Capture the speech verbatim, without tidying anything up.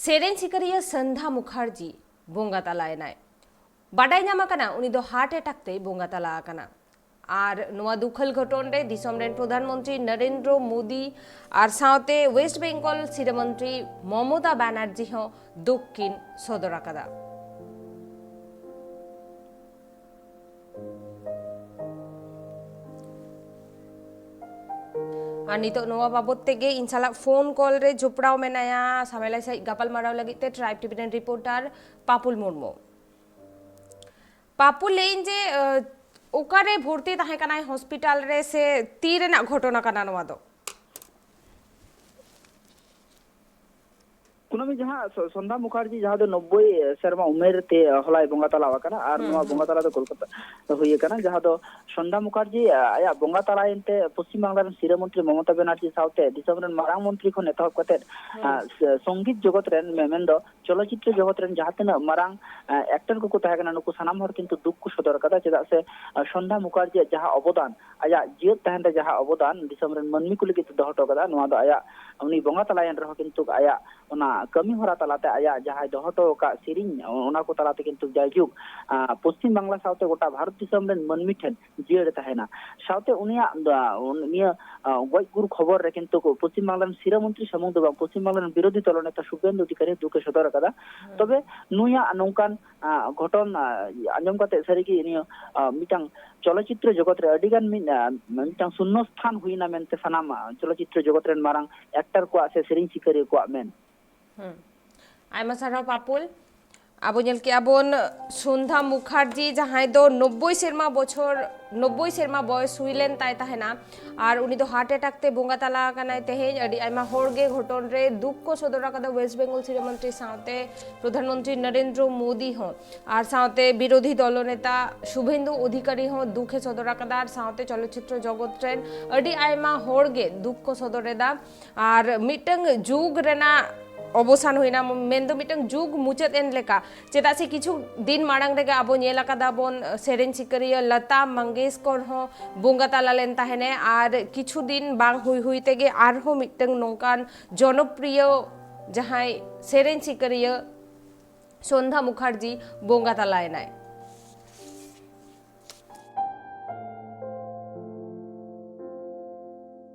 ᱥᱮᱨᱮᱧ ᱥᱤᱠᱟᱹᱨᱤᱭᱟᱹ ᱥᱚᱱᱫᱷᱟ ᱢᱩᱠᱷᱟᱨᱡᱤ ᱵᱚᱸᱜᱟ ᱛᱟᱞᱟᱭᱮᱱᱟᱭ᱾ ᱵᱟᱰᱟᱭ ᱧᱟᱢ ᱟᱠᱟᱱᱟ, ᱩᱱᱤ ᱫᱚ ᱦᱟᱨᱴ ᱮᱴᱟᱠ ᱛᱮᱭ ᱵᱚᱸᱜᱟ ᱛᱟᱞᱟ ᱟᱠᱟᱱᱟ᱾ ᱟᱨ ᱱᱚᱣᱟ ᱫᱩᱠᱷᱟᱹᱞ ᱜᱷᱚᱴᱚᱱ ᱨᱮ ᱫᱤᱥᱚᱢ ᱨᱮᱱ ᱯᱨᱚᱫᱷᱟᱱ ᱢᱚᱱᱛᱨᱤ ᱱᱚᱨᱮᱱᱫᱨᱚ ᱢᱳᱫᱤ ᱟᱨ ᱥᱟᱶᱛᱮ ᱣᱮᱥᱴ ᱵᱮᱝᱜᱚᱞ ᱥᱤᱨᱟᱹ ᱢᱚᱱᱛᱨᱤ ᱢᱚᱢᱚᱛᱟ ᱵᱟᱱᱟᱨᱡᱤ ᱦᱚᱸ ᱫᱩᱠ ᱠᱤᱱ ᱥᱚᱫᱚᱨ ᱟᱠᱟᱫᱟ᱾ ᱟᱨ ᱱᱤᱛᱚᱜ ᱱᱚᱣᱟ ᱵᱟᱵᱚᱛ ᱛᱮᱜᱮ ᱤᱧ ᱥᱟᱞᱟᱜ ᱯᱷᱳᱱ ᱠᱚᱞ ᱨᱮ ᱡᱚᱯᱲᱟᱣ ᱢᱮᱱᱟᱭᱟ, ᱥᱟᱢᱮᱞᱟᱭ ᱥᱟᱺᱦᱤᱡ ᱜᱟᱯᱟᱞᱢᱟᱨᱟᱣ ᱞᱟᱹᱜᱤᱫ ᱛᱮ ᱴᱨᱟᱭᱤᱵᱽ ᱴᱤᱵᱷᱤ ᱨᱮᱱ ᱨᱤᱯᱳᱨᱴᱟᱨ ᱯᱟᱯᱩᱞ ᱢᱩᱨᱢᱩ᱾ ᱯᱟᱯᱩᱞ, ᱞᱟᱹᱭᱟᱹᱧ ᱡᱮ, ᱟᱹ, ᱚᱠᱟᱨᱮ ᱵᱷᱚᱨᱛᱤ ᱛᱟᱦᱮᱸ ᱠᱟᱱᱟᱭ ᱦᱚᱥᱯᱤᱴᱟᱞ ᱨᱮ, ᱥᱮ ᱛᱤ ᱨᱮᱱᱟᱜ ᱜᱷᱚᱴᱚᱱᱟ ᱠᱟᱱᱟ ᱱᱚᱣᱟ ᱫᱚ? ᱠᱩᱱᱟᱹᱢᱤ, ᱡᱟᱦᱟᱸ ᱥᱚ-, ᱥᱚᱱᱫᱷᱟ ᱢᱩᱠᱷᱟᱨᱡᱤ, ᱡᱟᱦᱟᱸ ᱫᱚ ᱱᱚᱵᱵᱳᱭ ᱥᱮᱨᱢᱟ ᱩᱢᱮᱨ ᱛᱮ ᱦᱚᱞᱟᱭ ᱵᱚᱸᱜᱟ ᱛᱟᱞᱟ ᱟᱠᱟᱱᱟ, ᱟᱨ ᱦᱩᱸ, ᱱᱚᱣᱟ ᱦᱩᱸ᱾ ᱵᱚᱸᱜᱟ ᱛᱟᱞᱟ ᱫᱚ ᱠᱳᱞᱠᱟᱛᱟ ᱨᱮ ᱦᱩᱭ ᱟᱠᱟᱱᱟ, ᱡᱟᱦᱟᱸ ᱫᱚ ᱥᱚᱱᱫᱷᱟ ᱢᱩᱠᱷᱟᱨᱡᱤ, ᱟ-, ᱟᱭᱟᱜ ᱵᱚᱸᱜᱟ ᱛᱟᱞᱟᱭᱮᱱ ᱛᱮ ᱯᱚᱥᱪᱤᱢ ᱵᱟᱝᱞᱟ ᱨᱮᱱ ᱥᱤᱨᱟᱹ ᱢᱚᱱᱛᱨᱤ ᱢᱚᱢᱚᱛᱟ ᱵᱟᱱᱟᱨᱡᱤ ᱥᱟᱶᱛᱮ ᱫᱤᱥᱚᱢ ᱨᱮᱱ ᱢᱟᱨᱟᱝ ᱢᱚᱱᱛᱨᱤ ᱠᱷᱚᱱ ᱮᱛᱚᱦᱚᱵ ᱠᱟᱛᱮᱫ, ᱦᱩᱸ᱾ ᱟ, ᱥ-, ᱥᱚᱝᱜᱤᱛ ᱡᱚᱜᱚᱛ ᱨᱮᱱ, ᱢᱮ-, ᱢᱮᱱᱫᱚ ᱪᱚᱞᱚᱪᱤᱛᱨᱚ ᱡᱚᱜᱚᱛ ᱨᱮᱱ ᱡᱟᱦᱟᱸ ᱛᱤᱱᱟᱹᱜ ᱢᱟᱨᱟᱝ, ᱟ, ᱮᱠᱴᱚᱨ ᱠᱚᱠᱚ ᱛᱟᱦᱮᱸ ᱠᱟᱱᱟ, ᱱᱩᱠᱩ ᱥᱟᱱᱟᱢ ᱦᱚᱲ ᱠᱤᱱᱛᱩ ᱫᱩᱠ ᱠᱚ ᱥᱚᱫᱚᱨ ᱟᱠᱟᱫᱟ᱾ ᱪᱮᱫᱟᱜ ᱥᱮ, ᱟ, ᱥᱚᱱᱫᱷᱟ ᱢᱩᱠᱷᱟᱨᱡᱤᱭᱟᱜ ᱡᱟᱦᱟᱸ ᱚᱵᱚᱫᱟᱱ, ᱟᱭᱟᱜ ᱡᱤᱭᱚᱫ ᱛᱟᱦᱮᱱ ᱨᱮ ᱡᱟᱦᱟᱸ ᱚᱵᱚᱫᱟᱱ ᱫᱤᱥᱚᱢ ᱨᱮᱱ ᱢᱟᱹᱱᱢᱤ ᱠᱚ ᱞᱟᱹᱜᱤᱫ ᱛᱮ ᱫᱚᱦᱚ ᱦᱚᱴᱚ ᱠᱟᱫᱟ, ᱱᱚᱣᱟ ᱫᱚ ᱟᱭᱟᱜ, ᱩᱱᱤ ᱵᱚᱸᱜᱟ ᱛᱟᱞᱟᱭᱮᱱ ᱨᱮᱦᱚᱸ ᱠᱤᱱᱛᱩ ᱟᱭᱟᱜ ᱚᱱᱟ ᱠᱟᱹᱢᱤ ᱦᱚᱨᱟ ᱛᱟᱞᱟᱛᱮ ᱟᱭᱟᱜ ᱡᱟᱦᱟᱸᱭ ᱫᱚᱦᱚ ᱦᱚᱴᱚ ᱟᱠᱟᱫ ᱥᱮᱨᱮᱧ, ᱚᱱᱟ ᱠᱚ ᱛᱟᱞᱟᱛᱮ ᱠᱤᱱᱛᱩ ᱡᱟᱭᱡᱩᱜᱽ, ᱟ, ᱯᱚᱥᱪᱤᱢ ᱵᱟᱝᱞᱟ ᱥᱟᱶᱛᱮ ᱜᱚᱴᱟ ᱵᱷᱟᱨᱚᱛ ᱫᱤᱥᱚᱢ ᱨᱮᱱ ᱢᱟᱹᱱᱢᱤ ᱴᱷᱮᱱ ᱡᱤᱭᱟᱹᱲ ᱮ ᱛᱟᱦᱮᱱᱟ᱾ ᱥᱟᱶᱛᱮ ᱩᱱᱤᱭᱟᱜ, ᱟ, ᱩᱱ-, ᱱᱤᱭᱟᱹ, ᱟ, ᱜᱚᱡ ᱜᱩᱨ ᱠᱷᱚᱵᱚᱨ ᱨᱮ ᱠᱤᱱᱛᱩ ᱯᱚᱥᱪᱤᱢ ᱵᱟᱝᱞᱟ ᱨᱮᱱ ᱥᱤᱨᱟᱹ ᱢᱚᱱᱛᱨᱤ ᱥᱩᱢᱩᱝ ᱫᱚ ᱵᱟᱝ, ᱯᱚᱥᱪᱤᱢ ᱵᱟᱝᱞᱟ ᱨᱮᱱ ᱵᱤᱨᱳᱫᱷᱤ ᱫᱚᱞ ᱱᱮᱛᱟ ᱥᱩᱵᱷᱮᱱᱫᱩ ᱚᱫᱷᱤᱠᱟᱨᱤ ᱦᱚᱸ ᱫᱩᱠ ᱮ ᱥᱚᱫᱚᱨ ᱟᱠᱟᱫᱟ᱾ ᱦᱩᱸ᱾ ᱛᱚᱵᱮ ᱱᱩᱭᱟᱜ ᱱᱚᱝᱠᱟᱱ, ᱟ, ᱜᱷᱚᱴᱚᱱ, ᱟ, ᱟᱸᱡᱚᱢ ᱠᱟᱛᱮ ᱥᱟᱹᱨᱤᱜᱮ ᱱᱤᱭᱟᱹ, ᱟ, ᱢᱤᱫᱴᱟᱝ ᱪᱚᱞᱚᱪᱤᱛᱨᱚ ᱡᱚᱜᱚᱛ ᱨᱮ ᱟᱹᱰᱤᱜᱟᱱ ᱢᱤᱫ, ᱟ, ᱢᱤᱫᱴᱟᱝ ᱥᱩᱱᱱᱚ ᱥᱛᱷᱟᱱ ᱦᱩᱭᱱᱟ ᱢᱮᱱᱛᱮ ᱥᱟᱱᱟᱢ, ᱟ, ᱪᱚᱞᱚᱪᱤᱛᱨᱚ ᱡᱚᱜᱚᱛ ᱨᱮᱱ ᱢᱟᱨᱟᱝ ᱮᱠᱴᱚᱨ ᱠᱚᱣᱟᱜ ᱥᱮ ᱥᱮᱨᱮᱧ ᱥᱤᱠᱟᱹᱨᱤᱭᱟᱹ ᱠᱚᱣᱟᱜ ᱢᱮᱱ᱾ ᱦᱩᱸ᱾ ᱟᱭᱢᱟ ᱥᱟᱨᱦᱟᱣ ᱯᱟᱯᱩᱞ᱾ ᱟᱵᱚ ᱧᱮᱞ ᱠᱮᱜᱼᱟ ᱵᱚᱱ ᱥᱚᱱᱫᱷᱟ ᱢᱩᱠᱷᱟᱨᱡᱤ, ᱡᱟᱦᱟᱸᱭ ᱫᱚ ᱱᱚᱵᱵᱳᱭ ᱥᱮᱨᱢᱟ ᱵᱚᱪᱷᱚᱨ, ᱱᱚᱵᱵᱳᱭ ᱥᱮᱨᱢᱟ ᱵᱚᱭᱮᱥ ᱦᱩᱭ ᱞᱮᱱ ᱛᱟᱭ ᱛᱟᱦᱮᱱᱟ, ᱟᱨ ᱩᱱᱤ ᱫᱚ ᱦᱟᱨᱴ ᱮᱴᱟᱠ ᱛᱮ ᱵᱚᱸᱜᱟ ᱛᱟᱞᱟ ᱟᱠᱟᱱᱟᱭ ᱛᱮᱦᱮᱧ᱾ ᱟᱹᱰᱤ ᱟᱭᱢᱟ ᱦᱚᱲ ᱜᱮ ᱜᱷᱚᱴᱚᱱ ᱨᱮ ᱫᱩᱠ ᱠᱚ ᱥᱚᱫᱚᱨ ᱟᱠᱟᱫᱟ᱾ ᱣᱮᱥᱴ ᱵᱮᱝᱜᱚᱞ ᱥᱤᱨᱟᱹ ᱢᱚᱱᱛᱨᱤ ᱥᱟᱶᱛᱮ ᱯᱨᱚᱫᱷᱟᱱ ᱢᱚᱱᱛᱨᱤ ᱱᱚᱨᱮᱱᱫᱨᱚ ᱢᱳᱫᱤ ᱦᱚᱸ, ᱟᱨ ᱥᱟᱶᱛᱮ ᱵᱤᱨᱳᱫᱷᱤ ᱫᱚᱞᱚ ᱱᱮᱛᱟ ᱥᱩᱵᱷᱮᱱᱫᱩ ᱚᱫᱷᱤᱠᱟᱨᱤ ᱦᱚᱸ ᱫᱩᱠ ᱮ ᱥᱚᱫᱚᱨ ᱟᱠᱟᱫᱟ, ᱟᱨ ᱥᱟᱶᱛᱮ ᱪᱚᱞᱚᱪᱤᱛᱨᱚ ᱡᱚᱜᱚᱛ ᱨᱮᱱ ᱟᱹᱰᱤ ᱟᱭᱢᱟ ᱦᱚᱲ ᱜᱮ ᱫᱩᱠ ᱠᱚ ᱥᱚᱫᱚᱨ ᱮᱫᱟ᱾ ᱟᱨ ᱢᱤᱫᱴᱟᱝ ᱡᱩᱜᱽ ᱨᱮᱱᱟᱜ ᱚᱵᱚᱥᱟᱱ ᱦᱩᱭᱱᱟ, ᱢᱮᱱᱫᱚ ᱢᱤᱫᱴᱟᱝ ᱡᱩᱜᱽ ᱢᱩᱪᱟᱹᱫ ᱮᱱ ᱞᱮᱠᱟ᱾ ᱪᱮᱫᱟᱜ ᱥᱮ ᱠᱤᱪᱷᱩ ᱫᱤᱱ ᱢᱟᱲᱟᱝ ᱨᱮᱜᱮ ᱟᱵᱚ ᱧᱮᱞ ᱟᱠᱟᱫᱟ ᱵᱚᱱ, ᱥᱮᱨᱮᱧ ᱥᱤᱠᱟᱹᱨᱤᱭᱟᱹ ᱞᱚᱛᱟ ᱢᱚᱝᱜᱮᱥᱠᱚᱨ ᱦᱚᱸ ᱵᱚᱸᱜᱟ ᱛᱟᱞᱟ ᱞᱮᱱ ᱛᱟᱦᱮᱱᱮ, ᱟᱨ ᱠᱤᱪᱷᱩ ᱫᱤᱱ ᱵᱟᱝ ᱦᱩᱭ ᱦᱩᱭ ᱛᱮᱜᱮ ᱟᱨᱦᱚᱸ ᱢᱤᱫᱴᱟᱝ ᱱᱚᱝᱠᱟᱱ ᱡᱚᱱᱚᱯᱨᱤᱭᱚ ᱡᱟᱦᱟᱸᱭ ᱥᱮᱨᱮᱧ ᱥᱤᱠᱟᱹᱨᱤᱭᱟᱹ ᱥᱚᱱᱫᱷᱟ ᱢᱩᱠᱷᱟᱨᱡᱤ ᱵᱚᱸᱜᱟ ᱛᱟᱞᱟᱭᱮᱱᱟᱭ᱾